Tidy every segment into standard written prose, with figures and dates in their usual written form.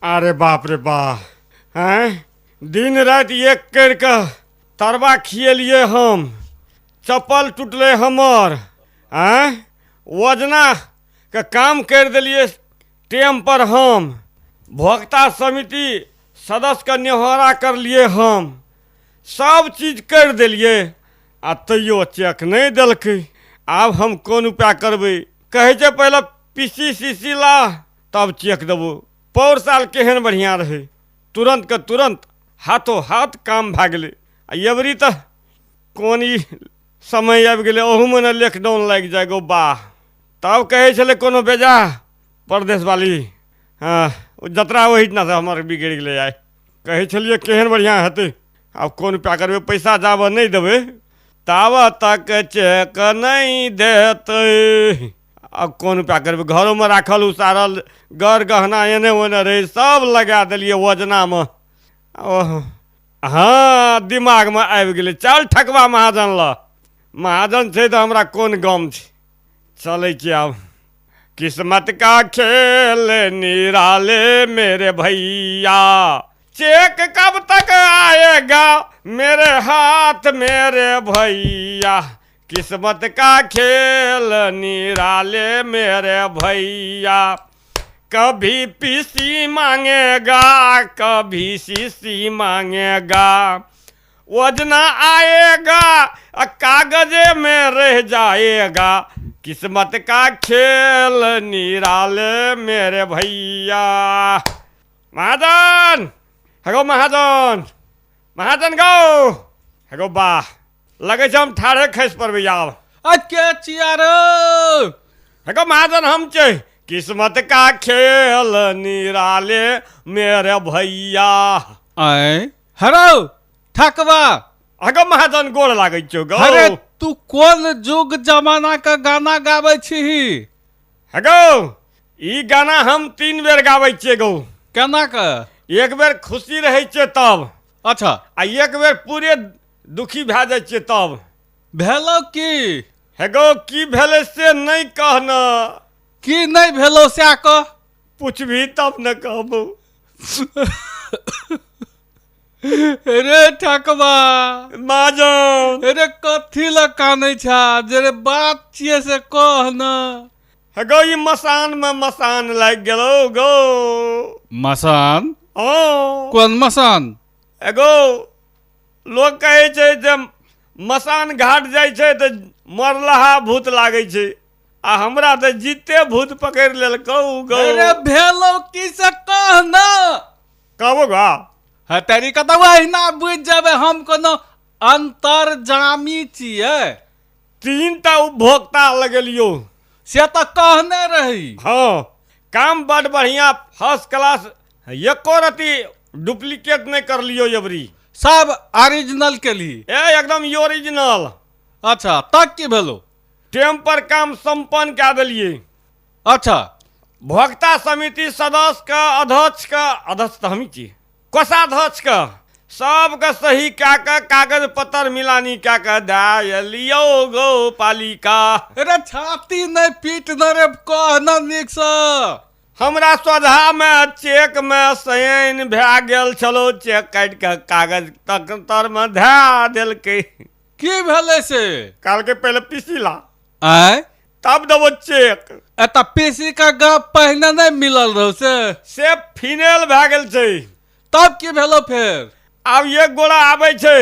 अरे बाप रे बा, आँय, दिन राति एक करि कऽ तरबा खिएलियै हम, चप्पल टूटलै हमर, आँय, वजनाके काम करि देलियै टेमपर हम, भोक्ता समिति सदस्यके नेहोरा करलियै हम, सब चीज करि देलियै आ तैयो चेक नहि देलकै। आब हम कोन उपाय करबै? कहै छै पहिले पीसी सीसी ला तब चेक देबो। पौर साल केहन बढ़िआँ रहै, तुरन्त के तुरन्त हाथो हाथ काम भए गेलै। आ एबरी तऽ कोन ई समय आबि गेलै, ओहूमे ने लॉकडाउन लागि जाय गो बाह। तब कहै छलै कोनो बेजा परदेशवाली, हँ, ओ जतरा ओहिठिनासँ हमर बिगड़ि गेलै। आइ कहै छलियै केहन बढ़िआँ हेतै। आब कोन उपाय करबै? पैसा जाबऽ नहि देबै ताबऽ तक चेक नहि देतै। आब कोन उपाय करबै? घरोमे राखल उसारल गर गहना एने ओने रहै, सब लगा देलियै वजनामे। ओह हँ, दिमागमे आबि गेलै, चल ठकबा महाजन लऽ। महाजन छै तऽ हमरा कोन गम छै, चलै छी आब। किस्मत का खेल निराले मेरे भैया, चेक कब तक आएगा मेरे हाथ मेरे भैया, किस्मत का खेल निराले मेरे भैया, कभी पीसी मांगेगा कभी सीसी मांगेगा, वजना आएगा आ कागजे में रह जाएगा, किस्मत का खेल निराले मेरे भैया। महाजन, हेगो महाजन, महाजन गो, हेगो बाह, लगै छै हम ठाढ़े खसि पड़बै आब। आ के छिया रे? हेगो महाजन, हम छै किस्मत का खेल निराले मेरे भैया। आय हरौ ठकबा। हेगो महाजन, गोर लागै छियौ गो। अरे तू कोन जुग जमाना के गाना गाबै छीही? हेगो, ई गाना हम 3 बेर गाबै छियै गो। केना के? एक बेर खुशी रहै छियै तब। अच्छा। आ एक बेर पूरे दुखी भए जाइ छियै तब। भेलौ की? हेगो, की भेलै से नहि कह न। की नहि भेलौ सएह कह। पुछबही तब न कहबौ। रे ठकबा। महाजन। अरे कथी लए कानै छा? जे रे बात छियै से कह न। हेगो, ई मसान मे मसान लागि गेलौ गो। मसान? हँ। कोन मसान? एगो लोक कहै छै जे मसान घाट जाइ छै तऽ मरलहा भूत लागै छै, आ हमरा तऽ जीते भूत पकड़ि लेलकौ गौ। अरे भेलौ की से कह न। कहबो गा? हँ, तेरी कतौ अहिना बुझि जेबै, हम कोनो अंतर्जामी छियै। 3 टा उपभोक्ता लगेलियौ। से तऽ कहने रही। हँ, काम बड बढ़िआँ, फर्स्ट क्लास, एको रति डुप्लीकेट नहि करलियौ एबरी। सब ओरिजिनल केली? ए एकदम ओरिजिनल। अच्छा, तब की भेलो? टाइम पर काम सम्पन्न कए देलियै। अच्छा। भोक्ता समिति सदस्य के, अध्यक्ष के, अध्यक्ष तऽ हमही छी, कोषाध्यक्ष के, सबके सही कए कऽ कागज पत्तर मिलानी कए कऽ दए एलियौ गौ पालिका। अरे छाती नहि पीट न रे, कह न नीकसँ। हमरा सोझामे चेकमे सैन भए गेल छलौ, चेक काटि कऽ कागज तक तरमे धए देलकै। की भेलै से? कहलकै पहिले पीसी ला। आँय? तब देबो चेक। एतऽ पीसी के गप पहिने नहि मिलल रहौ से? से फिनेल भए गेल छै। तब की भेलौ फेर? आब एक गोरा आबै छै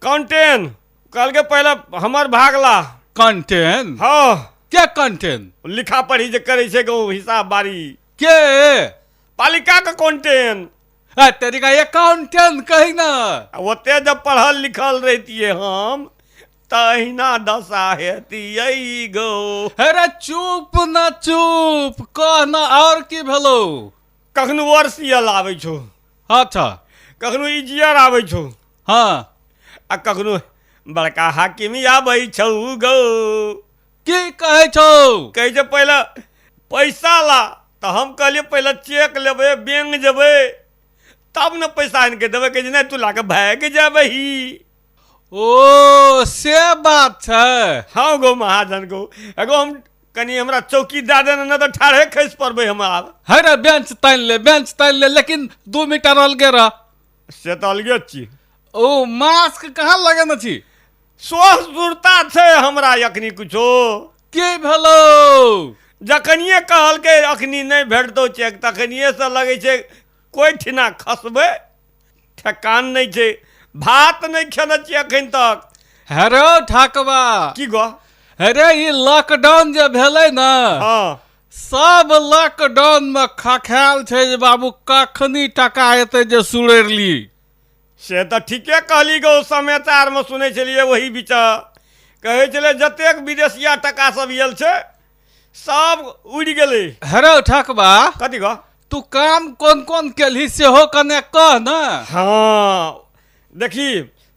कंटेन, कहलकै पहिले हमर भागला। कंटेन? हँ। के कंटेन? लिखा पढ़ी जे करै छै गौ, हिसाब बारी। के? पालिका के कंटेन। ए तेरी का अकाउंटेंट कही ना। ओते जब पढ़ल लिखल रहितियै हम तऽ अहिना दशा हेतियै गौ। अरे चुप न चुप, कह न और की भेलौ? कखनो ओरसीएल आबै छौ। अच्छा। कखनो इजियर आबै छौ। हाँ। आ कखनो बड़का हाकिम आबै छौ गौ। की कहै छौ? कहै छै पहिले पैसा ला, तऽ हम कहलियै पहिले चेक लेबै, बैंक जेबै तब ने पैसा आनि के देबै। कहै छै नहि, तू लए कऽ भागि जेबही। ओ से बात छै। हाँ गो महाजन गो, एगो हम कनि हमरा चौकी दए दे ने, नहि तऽ ठाढ़े खसि पड़बै हम आब। है रे, बेंच तानि ले, बेंच तानि ले, लेकिन 2 मीटर अलगे रह। से तऽ अलगे छी। ओ मास्क कहाँ लगेने छी? स्वस्थ छै हमरा अखनी कुछो। की भेलो? जखनिए कहलकै अखनी नहि भेटतौ चेक, तखनिए से लगै छै कोइ ठिना खसबै, ठेकान नहि छै। भात नहि खेने छियै अखन तक। हेरो ठाकबा। की गो? अरे ई लॉकडाउन जे भेलै ने, हँ, सब लॉकडाउन में खखायल छै जे बाबू कखनी टका एतै जे सुड़ेर ली। से तऽ ठीके कहली गो। समाचारमे सुनै छलियै, ओही बीच कहै छलै जतेक विदेशिया टका सब आयल छै सब उड़ि गेलै। हेरो ठकबा। कथी गो? तू काम कोन कोन केलही सेहो कने कह ने। हँ, देखी,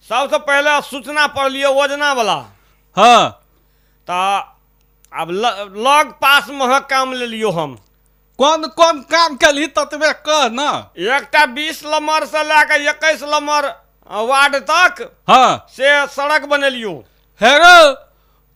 सबसँ पहिले सूचना पढ़लियै योजनावला। तऽ आब लग पासमे काम लेलियौ हम। कोन कोन काम केलही ततबे कह ने। एकटा 20 नम्बरसँ लए कऽ 21 नम्बर वार्ड तक से सड़क बनेलियौ। हेरो,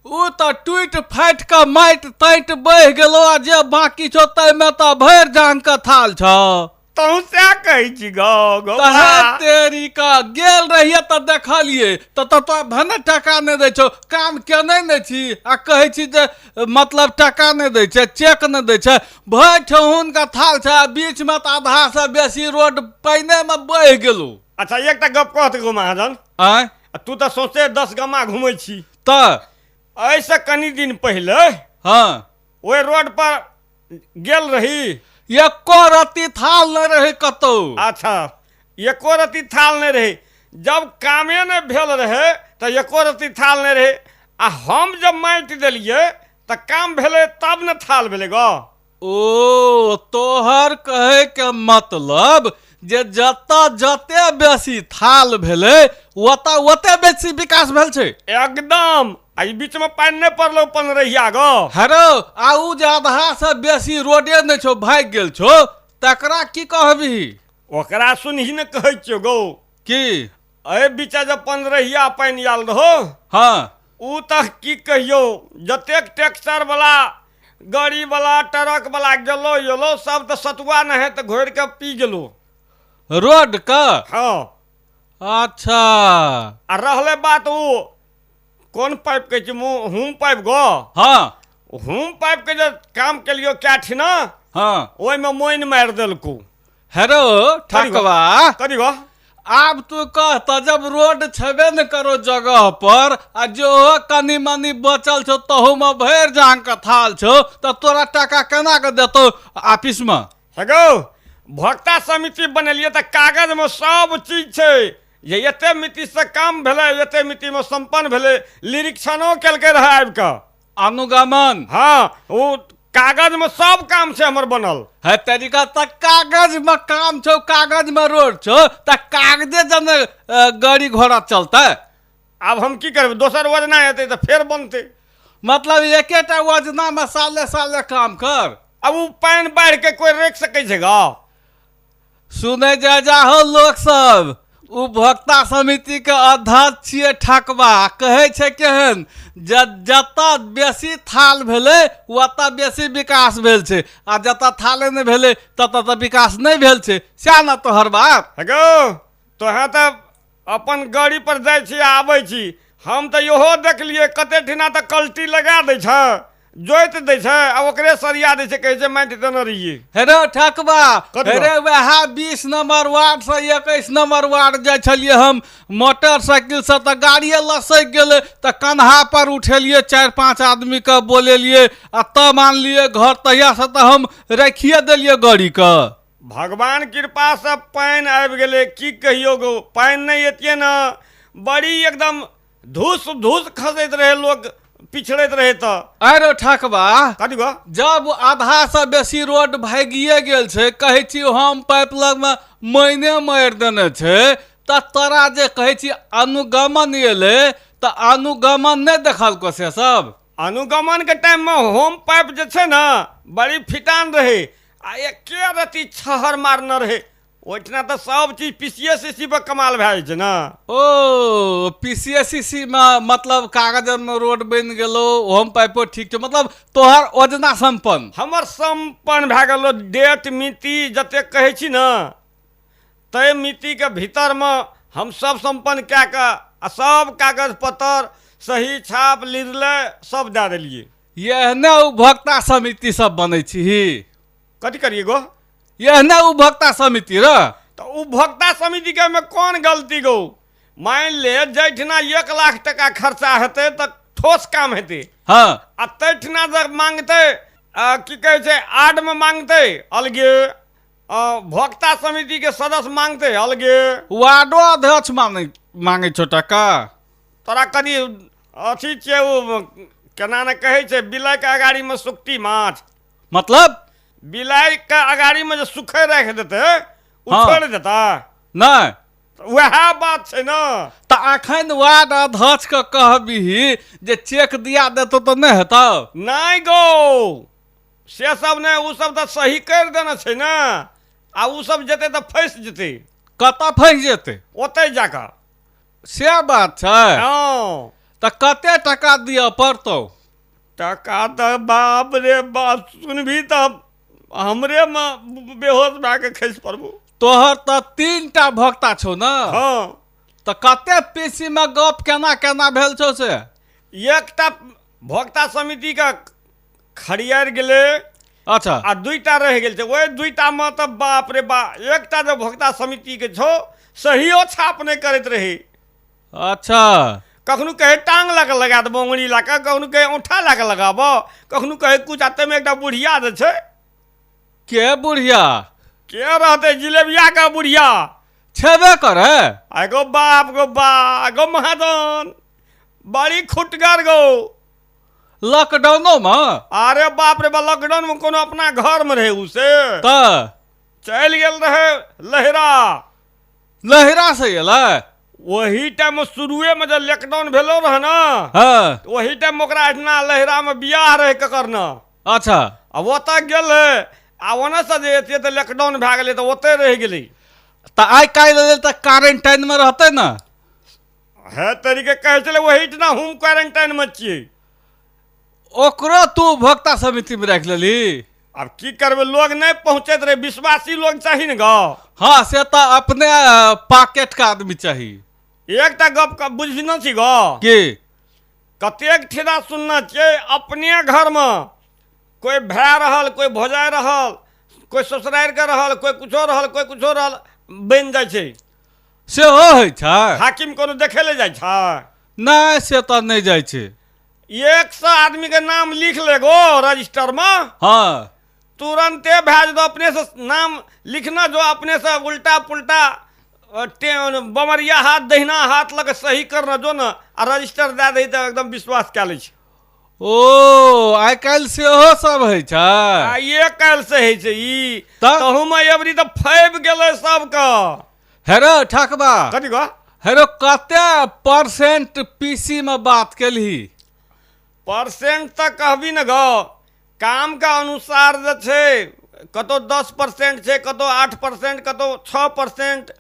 उ तऽ टूटि फाटि कऽ माटि ताटि बहि गेलो, आ जे बाकी छौ ताहिमे तऽ भरि जान के थाल छौ। तहूँ सएह कहै छी गौ गौ? तहे तेरी का, गेल रहिए तऽ देखलिए तऽ तोरा भने टका नहि दै छौ, काम केने नहि छी आ कहै छी जे मतलब टका नहि दै छै, चेक नहि दै छै। भरि ठेहुन के थाल छै, आ बीचमे तऽ आधा से बेसी रोड पानिमे बहि गेलो। अच्छा, एकटा गप कहत गो महाजन? आँय? आ तू तऽ सौंसे 10 गमा घुमै छी। तऽ एहिसँ कनि दिन पहिले ओहि रोड पर गेल रही। एको रत्ती थाल नहि रहै कतौ। अच्छा, एको रत्ती थाल नहि रहै। जब कामे नहि भेल रहै तऽ एको रत्ती थाल नहि रहै, आ हम जब माटि देलियै तऽ काम भेलै तब ने थाल भेलै गो। ओ तोहर कहै के मतलब जे जतऽ जते बेसी थाल भेलै ओतऽ ओते बेसी विकास भेल छै। एकदम। आ ई बीचमे पानि नहि पड़लौ पनरहिया गो? हेरो, आ उ जे आधा से बेसी रोडे नहि छौ, भागि गेल छौ, तकरा की कहबही? ओकरा सुनही ने, कहै छियौ गौ। की? एहि बीच जे पनरहिया पानि आयल रहो, उ तऽ की कहियौ, जतेक ट्रैक्टर वाला, गाड़ी वाला, ट्रक वाला गेलो एलो, सब तऽ सतुआ नहि तऽ घोरि कऽ पी गेलो। रोड के? हँ। अच्छा। आ रहलै बात ओ कोन पाइप कहै छै, मुँह हुम पाइप गो? हँ। हुम पाइप के जे काम केलियो कए ठिना, ओहिमे मोइन मारि देलकौ। हेरो ठकवा। कथी गो? आब तू कह तऽ, जब रोड छेबे ने करो जगह पर, आ जो कनि मनि बचल छौ तहू मे भरि जांग के थाल छौ, तऽ तोरा टाका केना के देतौ ऑफिस मे? हे गौ, भोक्ता समिति बनेलियै तऽ कागजमे सब चीज छै जे एते मितिसँ काम भेलै, एते मितिमे सम्पन्न भेलै। निरीक्षणो केलकै रहै आबि कऽ। अनुगमन। हँ, ओ कागजमे सब काम छै हमर बनल। है तरीका, तऽ कागज मे काम छौ, कागज मे रोड छौ, तऽ कागजे जने गाड़ी घोड़ा चलतै? आब हम की करबै? दोसर योजना हेतै तऽ फेर बनतै। मतलब एकेटा योजना मे साले साले काम कर। आब ओ पानि बाढ़िके कोइ रोकि सकै छै गौ? सुनै जा जाहो लोक सब, उपभोक्ता समिति के अध्यक्ष छियै ठकबा, कहै छै केहन जे जतऽ बेसी थाल भेलै ओतऽ बेसी विकास भेल छै, आ जतऽ थाले नहि भेलै ततऽ तऽ विकास नहि भेल छै। सएह ने तोहर बात? हे गौ, तोहे तऽ अपन गाड़ी पर जाइ छी आ आबै छी, हम तऽ इहो देखलियै कते ठिना तऽ कल्टी लगा दै छै, जोति दै छै आ ओकरे सरिया दै छै, कहै छै माटि देने रहियै। हे रे ठकबा। कथी? हे रे, वएह 20 नंबर वार्ड से 21 नंबर वार्ड जाइ छलियै हम मोटरसाइकिल से, तऽ गाड़िए लसकि गेलै, तऽ कन्हा पर उठेलियै, 4-5 आदमीके बोलेलियै आ तब आनलियै घर। तहियासँ तऽ हम राखिए देलियै गाड़ीके। भगवान कृपासँ पानि आबि गेलै। की कहियौ गो, पानि नहि एतियै ने, बड़ी एकदम धूस धूस खसैत रहै, लोक पिछड़ैत रहै तऽ। अरे ठकबा। कथी गो? जब आधा से बेसी रोड भागिए गेल छै, कहै छी हम पाइप लगमे मैने मारि देने छै, तऽ तोरा जे कहै छी अनुगमन एलै, तऽ अनुगमन नहि देखलको से सब? अनुगमनके टाइममे होम पाइप जे छै ने, बड़ी फिटान रहै आ एके रति छहर मारने रहै। ओहिठिना तऽ सब चीज पीसीए सीसी पर कमाल भए जाइ छै ने। ओ पीसीएससीसी मे मतलब कागज मे रोड बनि गेलो, ओहोमे पाइपो ठीक छौ, मतलब तोहर योजना सम्पन्न। हमर सम्पन्न भए गेलो। डेट मिति जतेक कहै छी ने ताहि मितिके भीतरमे हम सब सम्पन्न कए कऽ आ सब कागज पत्तर सही छाप निर्णय सब दए देलियै। एहने उपभोक्ता समिति सब बनै छी। कथी करियै गो? एहने उपभोक्ता समिति र। तऽ उपभोक्ता समितिके एहिमे कोन गलती गो? मानि ले जाहिठिना 1 लाख टका खर्चा हेतै तऽ ठोस काम हेतै। हाँ। आ ताहिठिना जब मांगतै की कहै छै आडमे मांगतै अलगे, भोक्ता समितिके सदस्य मांगतै अलगे। वार्डो अध्यक्ष मांगै छौ टका? तोरा कनि अथी छियै, ओ केना ने कहै छै, बिलाइके अगाड़ीमे सुक्ती माछ। मतलब? बिलाइके अगाड़ीमे जे सुखै राखि देतै ओ हाँ। छोड़ि देतै? नहि। वएह बात छै ने। तऽ अखन वार्ड अध्यक्षके कहबिही जे चेक दिया देतौ तऽ नहि हेतौ? नहि गो, से सब नहि, ओ सब तऽ सही करि देने छै ने, आ ओ सब जेतै तऽ फँसि जेतै। कतऽ फँसि जेतै? ओतहि जाकऽ। से बात छै? हँ। तऽ कते टका दिअ पड़तौ? टका तऽ बाप रे बाप, सुनबही तऽ हमरेमे बेहोश भए कऽ खसि पड़बो। तोहर तऽ 3 टा भोक्ता छौ ने? हँ। तऽ कते पीसीमे गप केना केना भेल छौ से? एकटा भोक्ता समितिके खरियारि गेलै। आ 2टा रहि गेल छै। ओहि 2टामे तऽ बाप रे बा, एकटा जे भोक्ता समितिके छौ सहियो छाप नहि करैत रही। कखनो कहै टांग लऽ कऽ लगा देबो उंगली लऽ कऽ, कखनो कहै औंठा लऽ कऽ लगाबो, कखनो कहै कुछ। आ ताहिमे एकटा बुढ़िया जे छै। के बुढ़िया? के रहतै, जिलेबियाके बुढ़िया। छेबे करे। आ गो बाप गो बा गो महाजन, बड़ी खुटगर गो। लॉकडाउनो मे? अरे बाप रे बा, लॉकडाउन में कोनो अपना घर में रहे उ से? तऽ चलि गेल रहे लहरा। लहरा से एलै? ओही टाइम में शुरुए में जब लॉकडाउन भेलो रहे ने, ओही टाइम में ओकरा एहिठिना लहरा में बियाह रहे ककर ने। आ ओतऽ गेलै आ ओने से जे एतियै तऽ लॉकडाउन भए गेलै, तऽ ओतहि रहि गेलै। तऽ आइ काल्हि एलै तऽ क्वारेंटाइन मे रहतै ने? हे तरीके कहै छलै ओहिठिना होम क्वारेंटाइन में छियै। ओकरो तू उपभोक्ता समिति मे राखि लेली? आब की करबै, लोग नहि पहुँचैत रहै, विश्वासी लोग चाही ने गो। हाँ, से तऽ अपने पाकेट के आदमी चाही। एकटा गप बुझी न छी गो? की? कतेक ठेना सुनने छियै, अपने घरमे कोइ भाय रहल, कोइ भौजाइ रहल, कोइ ससुरारि के रहल, कोइ कुछो रहल, कोइ कुछो रहल, बनि जाइ छै। सेहो होइ छै? हाकिम कोनो देखै लए जाइ छै? नहि, से तऽ नहि जाइ छै। 100 आदमीके नाम लिख ले गो रजिस्टरमे। तुरन्ते भए जेतौ। अपने से नाम लिखना जो, अपने से उल्टा पुल्टा बमरिया हाथ दहिना हाथ लऽ कऽ सही करना जो ने, आ रजिस्टर दए दही तऽ एकदम विश्वास कए लै छै। ओ आइ काल्हि सेहो सब होइ छै? आइए काल्हि से होइ छै ई? तऽ? तहूमे एबरी तऽ फैब गेलै सबके। हेरो ठकबा। कथी गो? हेरो, कते परसेंट पीसी मे बात केलही? परसेंट तऽ कहबी ने गो, कामके अनुसार जे छै, कतहु 10% छै, कतहु 8%, कतहु 6%,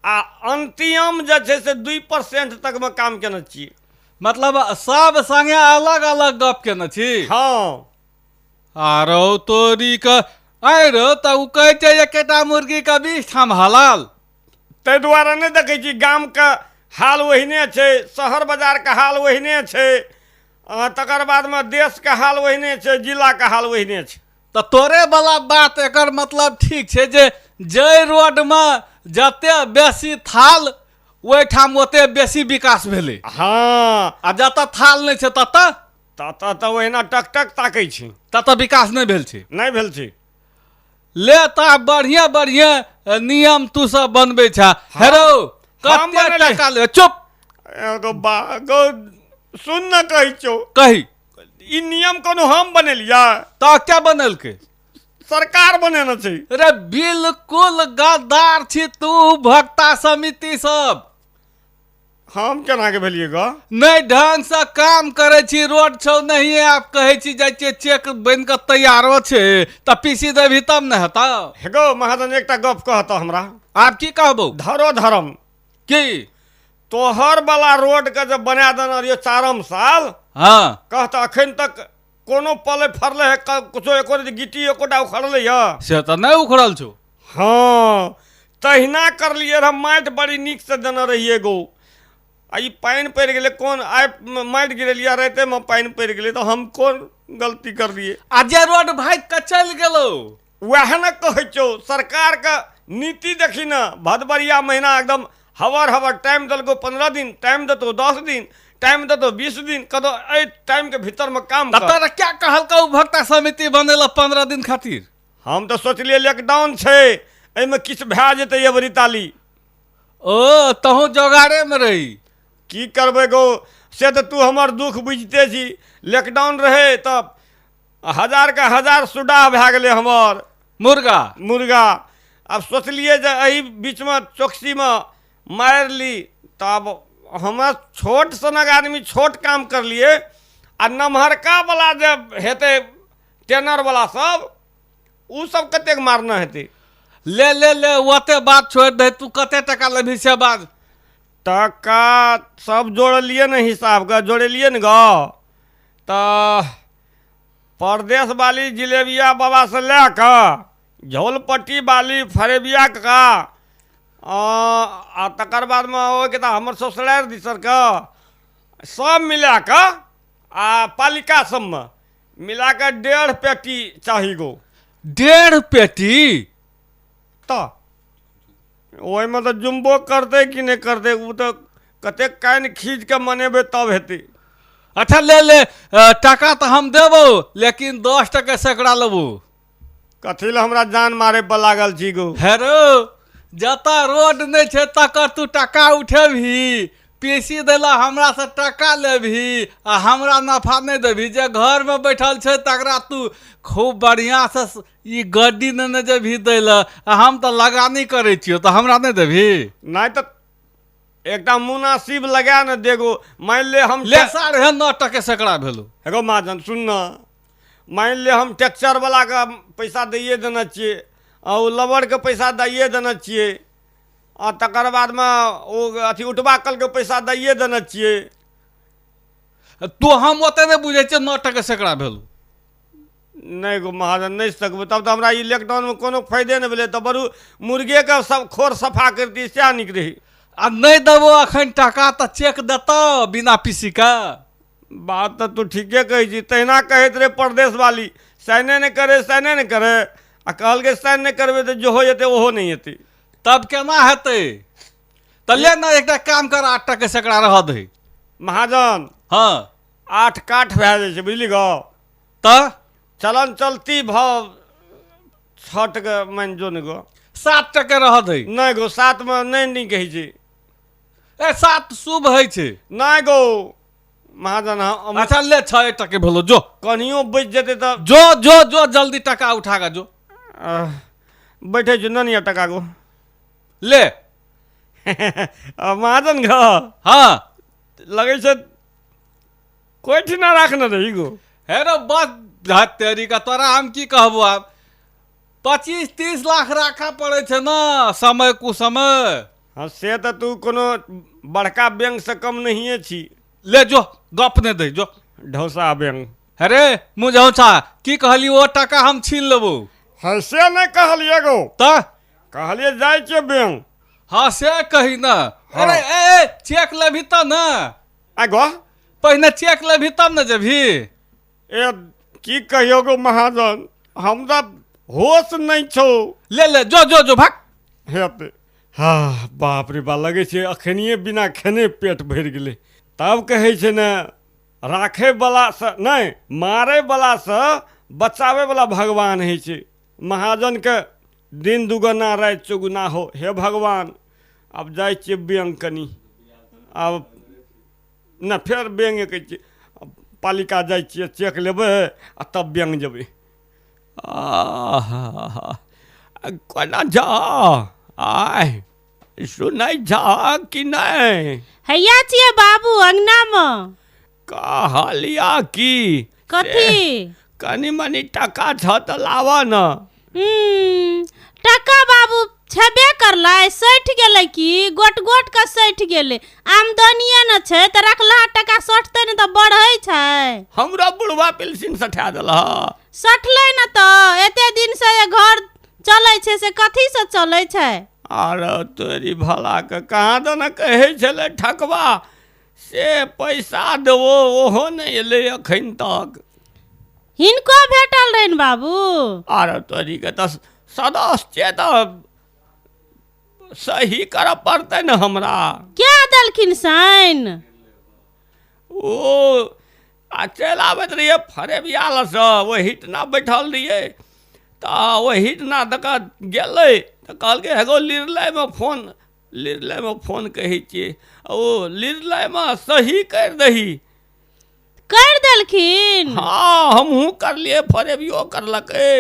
आ अन्तिम जे छै से 2% तकमे काम केने छियै। मतलब सब संगे अलग अलग गप केने छी? हँ। आरो तोरी के, आइ रो, तऽ ओ कहै छै एकेटा मुर्गी के 20 ठाम हलाल। ताहि दुआरे नहि देखै छी, गामके हाल ओहिने छै, शहर बाजारके हाल ओहिने छै, तकर बादमे देशके हाल ओहिने छै, जिलाके हाल ओहिने छै। तऽ तोरे वाला बात एकर मतलब ठीक छै जे जाहि रोडमे जते बेसी थाल, ओहिठाम ओते बेसी विकास भेलै। आ जतऽ थाल नहि छै ततऽ? ततऽ तऽ ओहिना टक टक ताकै छै। ततऽ विकास नहि भेल छै। नहि भेल छै। ले तऽ बढ़िया बढ़िया नियम तू सब बनबै छा। हेरो, हम कते बनेलियै। टका ले? चुप। एगो बा गो, सुन न, कहै छौ। कही। ई नियम कोनो हम बनेलियै? तऽ क्या बनेलकै? सरकार बनेने छै। रे, बिल्कुल गद्दार छी तू, भक्ता समिति सब। हम केना के भेलियै ग? नहि ढंग से काम करै छी, रोड छौ नहिये, आब कहै छी जाइ छियै, चेक बनि कऽ तैयारो छै, तऽ पीसी देबही तब ने हेतौ। हे गौ महाजन, एकटा गप कहतऽ हमरा। आब की कहबौ? धरो धरम। की? तोहर वाला रोड के जब बना देने रहियो 4 साल, हाँ, कह तऽ अखन तक कोनो पले फड़ले है, कुछो एको गिट्टी एकोटा उखड़ले है? से तऽ नहि उखड़ल छौ। हाँ, तहिना करलियै हम, माटि बड़ी नीक से देने रहियै गो, आ ई पानि पड़ि गेलै। कोन आइ माटि गिरेलियै, रातिमे पानि पड़ि गेलै, तऽ हम कोन गलती करलियै? आ जे रोड भागि कऽ चलि गेलौ? वएह ने कहै छौ, सरकारके नीति देखी ने, भदबरिया महीना एकदम हवर हवर टाइम देलकौ, 15 दिन टाइम देतौ, 10 दिन टाइम देतौ, 20 दिन कतौ, एहि टाइमके भीतरमे काम तऽ कर। तोरा क्या कहलकौ उपभोक्ता समिति बनेला 15 दिन खातिर? हम तऽ सोचलियै लॉकडाउन छै, एहिमे किछु भए जेतै एबरी ताली। ओ तहूँ जोगाड़ेमे रही। की करबै गो, से तऽ तू हमर दुख बुझिते छी। लॉकडाउन रहै तऽ 1000 के 1000 सुडाह भए गेलै हमर मुर्गा। मुर्गा। आब सोचलियै जे एहि बीचमे चौकसीमे मारि ली, तऽ आब हमरा छोट सनक आदमी छोट काम करलियै, आ नमहरका वाला जे हेतै टेनर वाला सब, ओ सब कतेक मारना हेतै? ले ले ले, ओते बात छोड़ि दे, तू कते टका लेबही से बात। टका सब जोड़लियै ने, हिसाबके जोड़ेलियै ने गो, तऽ परदेश वाली जिलेबिया बाबा से लए कऽ झोलपट्टी वाली फरेबिया का आ तकर बादमे ओहिके तऽ हमर ससुरारि दिसरके सब मिला कऽ आ पालिका सबमे मिला कऽ 1.5 पेटी चाही गो। 1.5 पेटी? तऽ ओहिमे तऽ जुम्बो करतै कि नहि करतै, ओ तऽ कतेक कानि खींच कऽ मनेबै तब हेतै। अच्छा ले ले, टाका तऽ हम देबौ, लेकिन 10 टके सैकड़ा लेबौ। कथी लए हमरा जान मारे पर लागल छी गो? हेरो, जतऽ रोड नहि छै तकर तू टाका उठेबही, पीसी देला हमरा से टाका लेबही आ हमरा नफा नहि देबही। जे घरमे बैठल छै तकरा तू खूब बढ़िआँ से ई गड्डी नेने जेबही दै लए, आ हम तऽ लगानी करै छियौ, तऽ हमरा नहि देबही? नहि तऽ एकटा मुनासिब लगा ने देगो, मानि ले हम ले, 9.5 टके सैकड़ा भेलौ। एगो महाजन सुन न, मानि ले हम ट्रैक्टर वालाके पैसा दैए देने छियै, आ ओ लबरके पैसा दैए देने छियै, आ तकर बादमे ओ अथी उठबा कलके पैसा दैए देने छियै। तू हम ओते नहि बुझै छियै, 9 टके सैकड़ा भेलौ। नहि गो महाजन, नहि सकबै तब तऽ हमरा ई लॉकडाउनमे कोनो फायदे नहि भेलै, तऽ बरू मुर्गेके सब खोर सफा करितियै, सएह नीक रहै। आ नहि देबो अखन टाका तऽ चेक देतौ बिना पीसी के? बात तऽ तू ठीके कहै छी। तहिना कहैत रहै परदेश वाली, साइने नहि करे, साइने नहि करे, आ कहलकै साइन नहि करबै तऽ जेहो एतै ओहो नहि एतै। तब केना हेतै? तऽ ले ने, एकटा काम कर, 8 टके सैकड़ा रह दही। महाजन। हाँ। 8 काठ भए जाइ छै, बुझली गो। तऽ? चलन चलती भाव 6 टके मानि जो ने गो। 7 टके रह दही। नहि गो, 7मे नहि नीक होइ छै। ए, 7 शुभ होइ छै। नहि गो महाजन, हम अच्छा ले, 6 टके भेलो, जो। कनियो बचि जेतै तऽ। जो जो जो, जल्दी टका उठा कऽ जो। बैठे छी, नहि टका गो। ले। महाजन गो। हाँ। लगै छै कोइ ठिना राखने रही गो। हे रो बस, तेरी का तोरा हम की कहबो, आब 25-30 लाख राखऽ पड़ै छै ने समय कुसमय। हाँ, से तऽ तू कोनो बड़का बैंक से कम नहिए छी। ले जो, गप नहि दै जो। ढौसा बैंक। अरे मुझौसा, की कहली? ओ टाका हम छीन लेबो? हाँ, से नहि कहलियै गो। तऽ? कहलियै जाइ छियै बैंक। हाँ, से कही ने। हाँ। अरे ए, चेक लेबही तब ने। आ गो? पहिने चेक लेबही तब ने जेबही। ए, की कहियो गो महाजन, हमरा होश नहि छौ। ले ले, जो जो जो, भाग। हेतै। हाँ, बाप रे बा, लगै छै अखनिए बिना खेने पेट भरि गेलै। तब कहै छै ने, राखै बला से नहि, मारै बला से बचाबै बला भगवान होइ छै। महाजनके दिन दुगुना राति चौगुना हो। हे भगवान, आब जाइ छियै बैंक कनि, आब नहि फेर बैंक कहै छियै, पालिका जाइ छियै, चेक लेबै आ तब बैंक जेबै। आहा, कोना जा आय। सुनै छह कि नहि? हैया छियै बाबू अंगनामे। कहलिया की कथी? कनि मनि टका छह तऽ लाबऽ ने। टका बाबू छेबे करलै, सठि गेलै की गोट गोट के सठि गेलै। आमदनिये ने छै तऽ रखलहा टका सठतै ने तऽ बढ़ै छै। हमरा बुढ़वा पेंशन सठा देलह। सठलै ने तऽ एते दिनसँ जे घर चलै छै से कथीसँ चलै छै? आर तोरी भलाके कहाँ दना कहै छलै ठकबा से पैसा देबो, ओहो नहि एलै एखन तक। हिनको भेटल रहनि बाबू? आर तोरीके तऽ सदस्य तऽ सही करऽ पड़तै ने हमरा। के देलखिन साइन? ओ आ चलि आबैत रहियै फरेबिया लसँ, ओहिठिना बैठल रहियै तऽ ओहिठिना दऽ कऽ गेलै तऽ कहलकै एगो निर्णयमे फोन, निर्णयमे फोन कहै छियै, ओ निर्णयमे सही करि दही। करि देलखिन? हँ, हमहूँ करलियै, फरेबियो करलकै।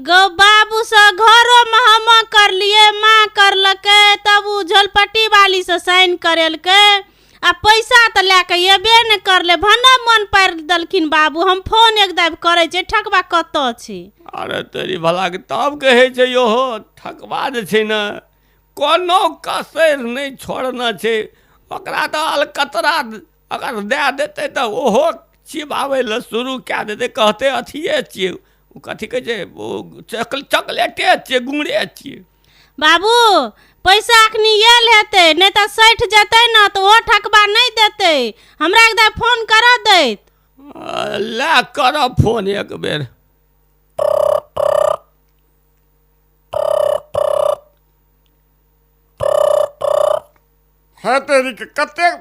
गौ बाबू से घरोमे हम करलियै, माँ करलकै, तब ओ झोलपट्टी वालीसँ साइन करेलकै आ पैसा तऽ लए कऽ एबे नहि करलै। भने मन पारि देलखिन बाबू, हम फोन एक दाबि करै छियै, ठकबा कतऽ छै? अरे तोरी भलाके तब कहै छै इहो ठकबा जे छै ने कोनो कसरि नहि छोड़ने छै। ओकरा तऽ अलकतरा अगर दए देतै तऽ ओहो चिबाबै लए शुरू कए देतै, कहतै अथिए छियै, ओ कथी कहै छै, ओ चॉकलेटे छियै, गुड़े छियै। बाबू पैसा अखनी आयल हेतै, नहि तऽ सठि जेतै ने तऽ ओहो ठकबा नहि देतै। हमरा एक दाबि फोन करऽ दैत। लए करब फोन एक बेर। है तेरी के कतेक,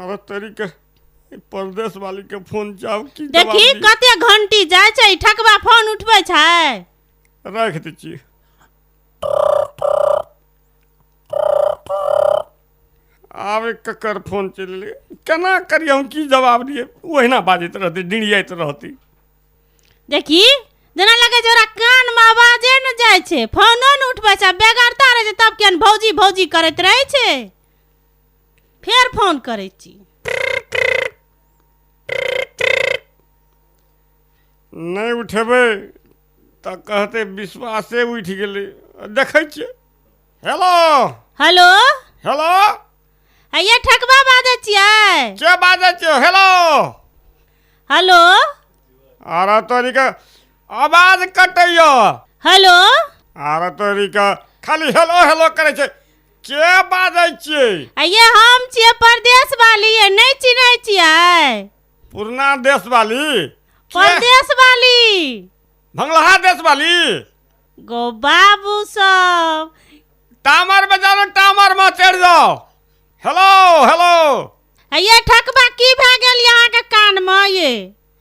अरे तेरी के परदेश वाली के फोन जाओ की देखी कते घंटी जाइ छै, ठकबा फोन उठबै छै। राखि दै छी। आब ककर फोन चलि एलै, केना करियै हम, की जवाब दियै? ओहिना बाजैत रहतै, डिरियाइत रहतै। देखी जेना लगै छै ओकरा कानमे आवाजे ने जाइ छै, फोनो ने उठबै छै, बेगरता रहै छै तब केहन भौजी भौजी करैत रहै छै। फेर फोन करै छी। नहि उठेबै तऽ कहतै विश्वासे उठि गेलै। देखै छियै। हेलो। हेलो। हेलो। हैया ठकबा बाजै छियै? के बाजै छियै? हेलो। हेलो। अरे तोरीके आवाज कटैया। हेलो। अरे तोरीके खाली हेलो हेलो करै छै, के बाजै छियै? हैया हम छियै परदेश वाली, नहि चिन्है छियै? पुरना देश वाली? परदेश वाली। भंगलहा देश वाली? गो बाबू सब टामर में जाओ, टामर में चढ़ि जाओ। Hello hello. हैया ठकबा की भए गेल अहाँके कानमे ये?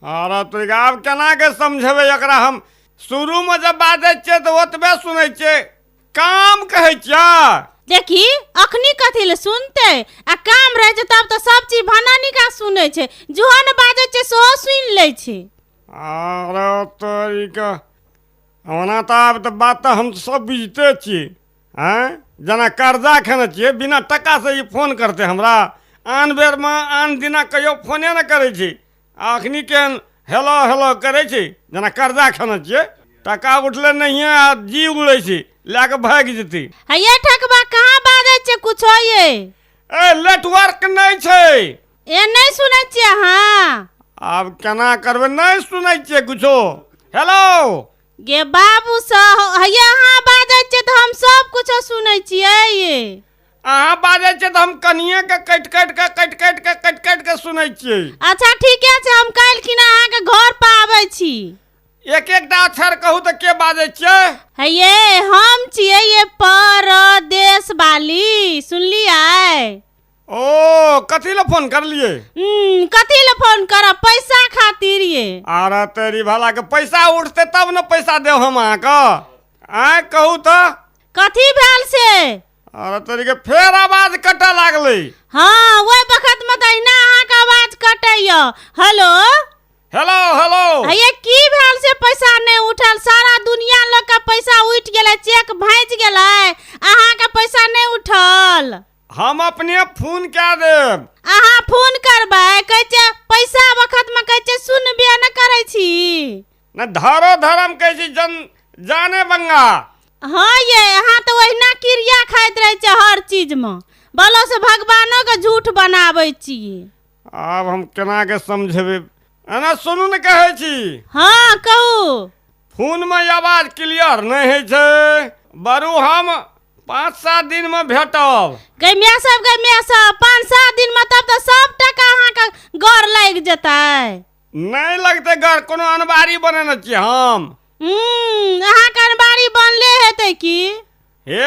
अरे तोरीके आब केना के समझेबै एकरा हम? शुरूमे जब बाजै छियै तऽ ओतबे सुनै छियै, काम कहै छियै। देखी अखनी कथी लए सुनतै, आ काम रहै छै तब तऽ सब चीज भनानिका सुनै छै, जेहो ने बाजै छै सेहो सुनि लै छै। अरे तोरीके ओना तऽ आब तऽ बात तऽ हम सब बुझिते छियै। आँय जेना कर्जा खेने छियै, बिना टकासँ ई फोन करतै हमरा? आन बेरमे आन दिना कहियो फोने नहि करै छै, आ अखनी केहन हेलो हेलो करै छै जेना कर्जा खेने छियै। टका उठले नहिए आ जी उड़ै छै, लए कऽ भागि जेतै। हैया ठकबा कहाँ बाजै छै कुछो ये? ए नेटवर्क नहि छै। ए नहि सुनै छियै अहाँ? आब केना करबै, नहि सुनै छियै कुछो। हेलो। गे बाबू सब, हैया अहाँ बाजै छियै तऽ हम सब कुछो सुनै छियै ये। अहाँ बाजै छियै तऽ हम कनिये के कटि कटि कऽ कटि कटि कऽ कटि कटि कऽ सुनै छियै। अच्छा ठीके छै, हम काल्हि खिना अहाँके घर पर आबै छी। एक एकटा अक्षर कहू तऽ के बाजै छियै? हैये हम छियै ये परदेश वाली, सुनलियै? ओ कथी लए फोन करलियै? कथी लए फोन करब, पैसा खातिर ये। अरे तेरी भला के पैसा उठतै तब ने पैसा देब हम अहाँके। आँय कहू तऽ कथी भेल से? अरे तोरी के फेर आवाज कटऽ लागलै। हाँ ओहि वक्त में तऽ अहिना अहाँके आवाज कटैया। हेलो। हेलो। हेलो। हैया की भेल से पैसा नहि उठल? सारा दुनिया लोग के पैसा उठि गेलै, चेक भाँजि गेलै, अहाँके पैसा नहि उठल। रहल। हम अपने फोन कए देब। अहाँ फोन करबै, कहै छै पैसा वखतमे कहै छै सुनबे ने करै छी। ने धरो धरम कहै छी जन जाने बंगा। हँ ये, अहाँ तऽ ओहिना क्रिया खाइत रहै छै हर चीजमे, बोलो से भगवानोके झूठ बनाबै छियै। आब हम केना के समझेबै? एना सुनू ने कहै छी। हँ कहू। फोनमे आवाज क्लियर नहि होइ छै। बरू हम 5-7 दिनमे भेटब। गै माय सब, गै माय सब, 5-7 दिनमे तब तऽ सब टका अहाँके गौर लागि जेतै। नहि लगतै गर, कोनो अनबारी बनेने छियै हम? अहाँके अनबारी बनले हेतै की? हे,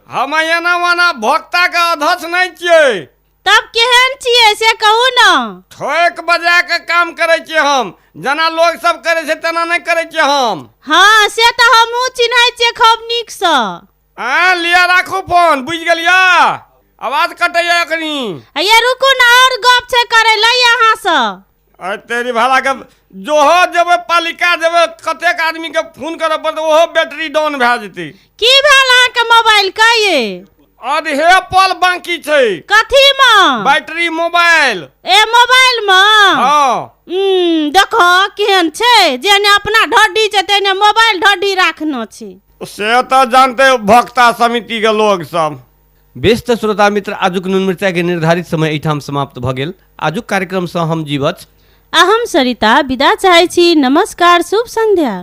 हम एना ओना भोक्ताके अध्यक्ष नहि छियै। तब केहन छियै से कहू ने। ठोक बजा के काम करै छियै हम, जेना लोग सब करै छै तेना नहि करै छियै हम। हँ से तऽ हमहूँ चिन्है छियै खूब नीकसँ। आँ लिअ राखू फोन, बुझि गेलियै? आवाज कटैया एखनी। हैया रुकू ने, आओर गप छै करै लए अहाँसँ। अरे तेरी भाड़ाके, जोहो जेबै पालिका जेबै, कतेक आदमीके फोन करऽ पड़तै, ओहो बैटरी डाउन भए जेतै। की भेल अहाँके मोबाइल के ये? अधे पल बाकी छै। कथीमे? Battery mobile. ए मोबाइल मे? हँ। देखो केहन छै, जेने अपना ढड्डी छै तेने मोबाइल ढड्डी राखने छै। से तऽ जानते उपभोक्ता समितिके लोग सब। बेस तऽ श्रोता मित्र, आजुक नून मिरचाइके निर्धारित समय एहिठाम समाप्त भऽ गेल। आजुक कार्यक्रमसँ हम जीवछ आ हम सरिता विदा चाहै छी। नमस्कार, शुभ संध्या।